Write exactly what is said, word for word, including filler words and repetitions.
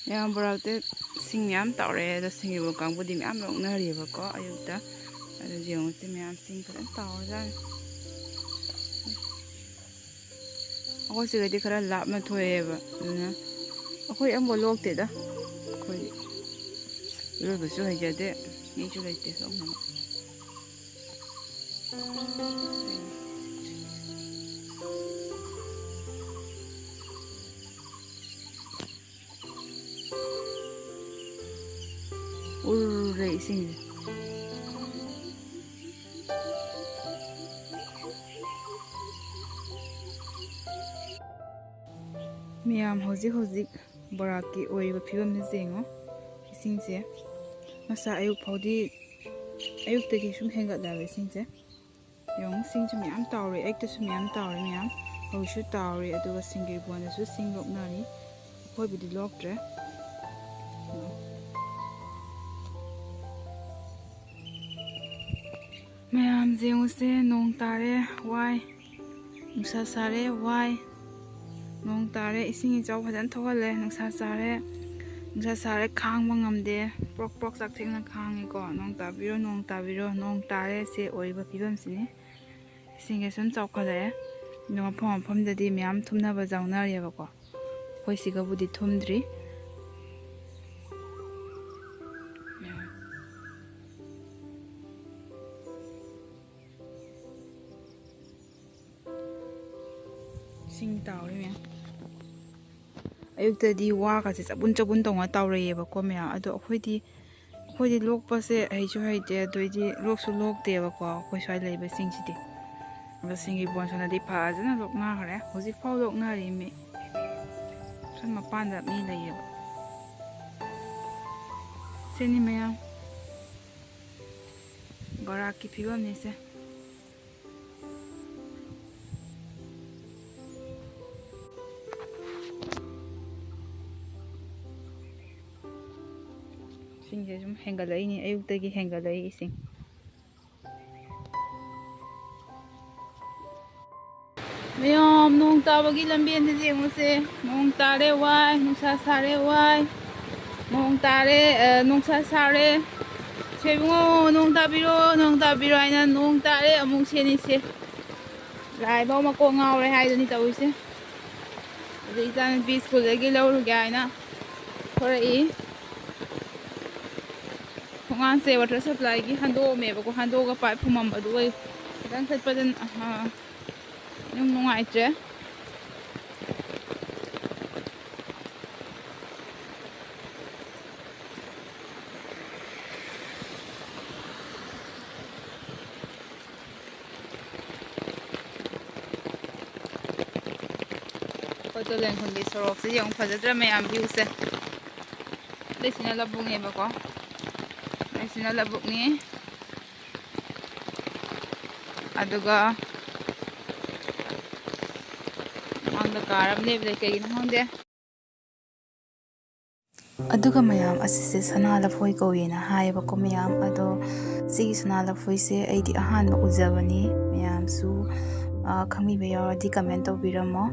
ꯃꯌꯥꯝ ꯕꯣꯔꯥꯛꯇ ꯁꯤꯡ ꯃꯌꯥꯝ ꯇꯥꯎꯔꯛꯑꯦ꯫ ꯑꯗꯣ ꯁꯤꯡ ꯌꯣꯟꯕ ꯀꯥꯡꯕꯨꯗꯤ ꯃꯌꯥꯝ ꯂꯧꯅꯔꯤꯕꯀꯣ ꯑꯌꯨꯛꯇ꯫ ꯑꯗꯨ ꯌꯦꯡꯉꯨꯁꯦ ꯃꯌꯥꯝ, ꯁꯤꯡ ꯐꯖꯅ ꯇꯥꯎꯔꯖꯥꯠꯅꯤ꯫ ꯑꯩꯈꯣꯏ ꯁꯤꯒꯗꯤ ꯈꯔ ꯂꯥꯞꯅ ꯊꯣꯛꯑꯦꯕ, ꯑꯗꯨꯅ ꯑꯩꯈꯣꯏ ꯑꯃꯐꯥꯎ ꯂꯣꯛꯇꯦꯗ꯫ ꯑꯩꯈꯣꯏ ꯏꯔꯣꯏꯕꯁꯨ ꯍꯩꯖꯗꯦ, ꯃꯤꯁꯨ ꯂꯩꯇꯦ ꯂꯣꯛꯅꯕ꯫ ꯎꯔꯦ ꯏꯁꯤꯡꯁꯦ꯫ ꯃꯌꯥꯝ, ꯍꯧꯖꯤꯛ ꯍꯧꯖꯤꯛ ꯕꯣꯔꯥꯛꯀꯤ ꯑꯣꯏꯔꯤꯕ ꯐꯤꯕꯝꯁꯦ ꯌꯦꯡꯉꯣ꯫ ꯏꯁꯤꯡꯁꯦ ꯉꯁꯥꯏ ꯑꯌꯨꯛ ꯐꯥꯎꯗꯤ, ꯑꯌꯨꯛꯇꯒꯤ ꯁꯨꯝ ꯍꯦꯟꯒꯠꯂꯦꯕ ꯏꯁꯤꯡꯁꯦ꯫ ꯌꯦꯡꯉꯨ, ꯁꯤꯡꯁꯨ ꯃꯌꯥꯝ ꯇꯥꯎꯔꯦ, ꯑꯌꯨꯛꯇꯁꯨ ꯃꯌꯥꯝ ꯇꯥꯎꯔꯦ ꯃꯌꯥꯝ꯫ ꯍꯧꯖꯤꯛꯁꯨ ꯇꯥꯎꯔꯤ, ꯑꯗꯨꯒ ꯁꯤꯡꯒꯤꯕꯣꯟꯗꯁꯨ ꯁꯤꯡ ꯂꯣꯛꯅꯔꯤ꯫ ꯑꯩꯈꯣꯏꯕꯨꯗꯤ ꯂꯣꯛꯇ꯭ꯔꯦ꯫ ꯃꯌꯥꯝꯁꯦ ꯌꯦꯡꯉꯨꯁꯦ, ꯅꯣꯡ ꯇꯥꯔꯦ, ꯋꯥꯏ꯫ ꯅꯨꯡꯁꯥ ꯁꯥꯔꯦ, ꯋꯥꯏ꯫ ꯅꯣꯡ ꯇꯥꯔꯦ, ꯏꯁꯤꯡ ꯏꯆꯥꯎ ꯐꯖꯅ ꯊꯣꯛꯍꯜꯂꯦ꯫ ꯅꯨꯡꯁꯥ ꯁꯥꯔꯦ, ꯅꯨꯡꯁꯥ ꯁꯥꯔꯦ, ꯈꯥꯡꯕ ꯉꯝꯗꯦ꯫ ꯄ꯭ꯔꯣꯛ ꯄ꯭ꯔꯣꯛ ꯆꯥꯛꯊꯦꯛꯅ ꯈꯥꯡꯉꯤꯀꯣ꯫ ꯅꯣꯡ ꯇꯥꯕꯤꯔꯣ, ꯅꯣꯡ ꯇꯥꯕꯤꯔꯣ, ꯅꯣꯡ ꯇꯥꯔꯦ꯫ ꯁꯦ ꯑꯣꯏꯔꯤꯕ ꯐꯤꯕꯝꯁꯤꯅꯤ꯫ ꯏꯁꯤꯡꯁꯦ ꯁꯨꯝ ꯆꯥꯎꯈꯠꯂꯛꯑꯦ꯫ ꯑꯗꯣ ꯃꯐꯝ ꯃꯐꯝꯗꯗꯤ ꯃꯌꯥꯝ ꯊꯨꯝꯅꯕ ꯌꯥꯎꯅꯔꯦꯕꯀꯣ꯫ ꯑꯩꯈꯣꯏ ꯁꯤꯒꯕꯨꯗꯤ ꯊꯨꯝꯗ꯭ꯔꯤ꯫ ꯏꯁꯤꯡ ꯇꯥꯎꯔꯤ ꯃꯌꯥꯝ꯫ ꯑꯌꯨꯛꯇꯗꯤ ꯋꯥꯒꯁꯦ ꯆꯕꯨꯟ ꯆꯕꯨꯟ ꯇꯧꯅ ꯇꯥꯎꯔꯛꯑꯦꯕꯀꯣ ꯃꯌꯥꯝ꯫ ꯑꯗꯣ ꯑꯩꯈꯣꯏꯗꯤ, ꯑꯩꯈꯣꯏꯗꯤ ꯂꯣꯛꯄꯁꯦ ꯍꯩꯁꯨ ꯍꯩꯇꯦ, ꯑꯗꯨꯏꯗꯤ ꯂꯣꯛꯁꯨ ꯂꯣꯛꯇꯦꯕꯀꯣ ꯑꯩꯈꯣꯏ ꯁ꯭ꯋꯥꯏ ꯂꯩꯕꯁꯤꯡꯁꯤꯗꯤ꯫ ꯑꯗꯣ ꯁꯤꯡꯒꯤꯕꯣꯟ ꯁꯣꯝꯗꯗꯤ ꯐꯖꯅ ꯂꯣꯛꯅꯈ꯭ꯔꯦ꯫ ꯍꯧꯖꯤꯛꯐꯥꯎ ꯂꯣꯛꯅꯔꯤ ꯃꯤ꯫ ꯁꯣꯝ ꯃꯄꯥꯟꯗ ꯃꯤ ꯂꯩꯌꯦꯕ꯫ ꯁꯤꯅꯤ ꯃꯌꯥꯝ꯫ ꯕꯣꯔꯥꯛꯀꯤ ꯐꯤꯕꯝꯅꯤꯁꯦ꯫ ꯏꯁꯤꯡꯁꯦ ꯁꯨꯝ ꯍꯦꯟꯒꯠꯂꯛꯏꯅꯤ, ꯑꯌꯨꯛꯇꯒꯤ ꯍꯦꯟꯒꯠꯂꯛꯏ ꯏꯁꯤꯡ꯫ ꯃꯌꯥꯝ, ꯅꯣꯡ ꯇꯥꯕꯒꯤ ꯂꯝꯕꯦꯟꯗ ꯌꯦꯡꯉꯨꯁꯦ꯫ ꯅꯣꯡ ꯇꯥꯔꯦ ꯋꯥꯏ, ꯅꯨꯡꯁꯥ ꯁꯥꯔꯦ ꯋꯥꯏ꯫ ꯅꯣꯡ ꯇꯥꯔꯦ, ꯑ, ꯅꯨꯡꯁꯥ ꯁꯥꯔꯦ꯫ ꯁꯦ ꯏꯕꯨꯡꯉꯣ, ꯅꯣꯡ ꯇꯥꯕꯤꯔꯣ, ꯅꯣꯡ ꯇꯥꯕꯤꯔꯣ ꯍꯥꯏꯅ ꯅꯣꯡ ꯇꯥꯔꯦ ꯑꯃꯨꯛ ꯁꯦꯅꯤꯁꯦ꯫ ꯂꯥꯏꯕꯥꯎ ꯃꯀꯣꯛ ꯉꯥꯎꯔꯦ ꯍꯥꯏꯗꯨꯅꯤ ꯇꯧꯔꯤꯁꯦ꯫ ꯑꯗꯩ ꯏꯆꯥꯅꯨꯄꯤ ꯁ꯭ꯀꯨꯜꯗꯒꯤ ꯂꯧꯔꯨꯒꯦ ꯍꯥꯏꯅ ꯊꯣꯔꯛꯏ꯫ ꯊꯣꯡꯒꯥꯟꯁꯦ ꯋꯥꯇꯔ ꯁꯄ꯭ꯂꯥꯏꯒꯤ ꯍꯟꯗꯣꯛꯑꯝꯃꯦꯕꯀꯣ, ꯍꯟꯗꯣꯛꯑꯒ ꯄꯥꯏꯞ ꯐꯨꯝꯃꯝꯕꯗꯨ ꯑꯣꯏ꯫ ꯈꯤꯇꯪ ꯆꯠꯄꯗ, ꯑ, ꯌꯥꯝ ꯅꯨꯡꯉꯥꯏꯇ꯭ꯔꯦ꯫ ꯑꯩꯈꯣꯏ ꯇꯨꯔꯦꯟ ꯈꯨꯟꯒꯤ ꯁꯣꯔꯣꯛꯁꯦ ꯌꯦꯡꯉꯨ, ꯐꯖꯗ꯭ꯔꯥ ꯃꯌꯥꯝ? ꯚ꯭ꯌꯨꯁꯦ꯫ ꯂꯩꯁꯤꯅ ꯂꯧꯕꯨꯛꯅꯦꯕꯀꯣ, ꯂꯩꯁꯤꯅ ꯂꯧꯕꯨꯛꯅꯤ꯫ ꯑꯗꯨꯒ ꯃꯃꯥꯡꯗ ꯀꯥꯔ ꯑꯃ ꯂꯩꯕꯗ ꯀꯩꯒꯤꯅꯣ ꯈꯪꯗꯦ꯫ ꯑꯗꯨꯒ ꯃꯌꯥꯝ, ꯑꯁꯤꯁꯦ ꯁꯅꯥ ꯂꯐꯣꯏ ꯀꯧꯋꯦꯅ ꯍꯥꯏꯌꯦꯕꯀꯣ ꯃꯌꯥꯝ꯫ ꯑꯗꯣ ꯁꯤꯒꯤ ꯁꯅꯥ ꯂꯐꯣꯏꯁꯦ ꯑꯩꯗꯤ ꯑꯍꯥꯟꯕ ꯎꯖꯕꯅꯤ꯫ ꯃꯌꯥꯝꯁꯨ, ꯑ, ꯈꯪꯕꯤꯕ ꯌꯥꯎꯔꯗꯤ ꯀꯃꯦꯟ ꯇꯧꯕꯤꯔꯝꯃꯣ꯫